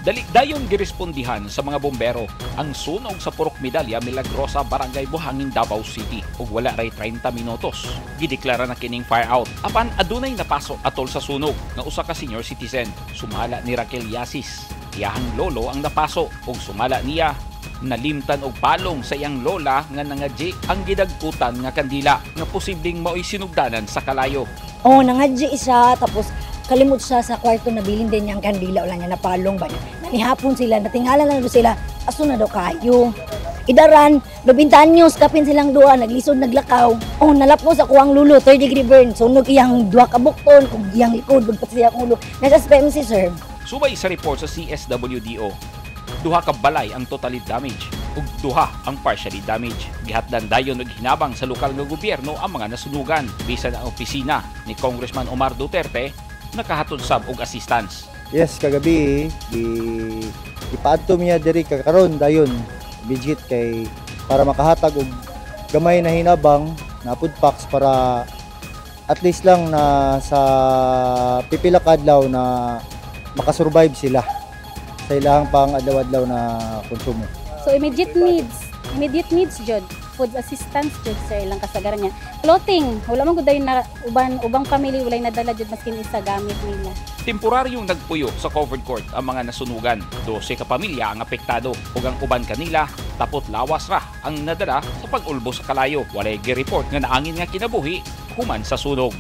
Dali dayon girespondihan sa mga bombero ang sunog sa Purok Medalya, Milagrosa, Barangay Buhangin, Davao City ug wala ray 30 minutos. Gideklara na kining fire out. Apan adunay napaso atol sa sunog nga usa ka senior citizen. Sumala ni Raquel Yasis. Iyahang lolo ang napaso ug sumala niya nalimtan og palong sa iyang lola nga nangadji ang gidagkutan nga kandila nga posibleng maoy sinugdanan sa kalayo. Oh, nangadji siya, tapos kalimot siya sa kwarto, nabilin din niyang kandila, wala niya napalong ba niya. Nanihapon sila, natingala na daw sila, aso na daw kayo. Idaran, 90 anyos, kapin silang duha, naglisod, naglakaw. Oh, nalapos ako ang lulo, third degree burn, sunog iyang duha ka bukton, kung iyang likod, bagpat siya akong ulo. Nasa SPMC, sir. Subay sa report sa CSWDO, duha ka balay ang totally damage ug duha ang partially damage. Gihatdan dayon og hinabang sa lokal nga gobyerno ang mga nasunugan, bisan ang opisina ni Congressman Omar Duterte nakahatod sab og assistance. Yes, kagabi di ipaadto niya diri kakaron dayon bijit kay para makahatag og gamay na hinabang na food packs para at least lang na sa pipila ka adlaw na makasurvive sila sa ilang pang adlaw-adlaw na konsumo. So immediate needs jud, food assistance jud sa ilang kasagaran niya. Clothing, wala man gud na uban ubang family, walay nadala jud maskin isa gamit nila. Temporaryong nagpuyo sa covered court ang mga nasunugan. 12 ka pamilya ang apektado ug ang uban kanila tapot lawas ra ang nadala sa pag-ulbo sa kalayo. Walay gi-report nga naangin nga kinabuhi human sa sunog.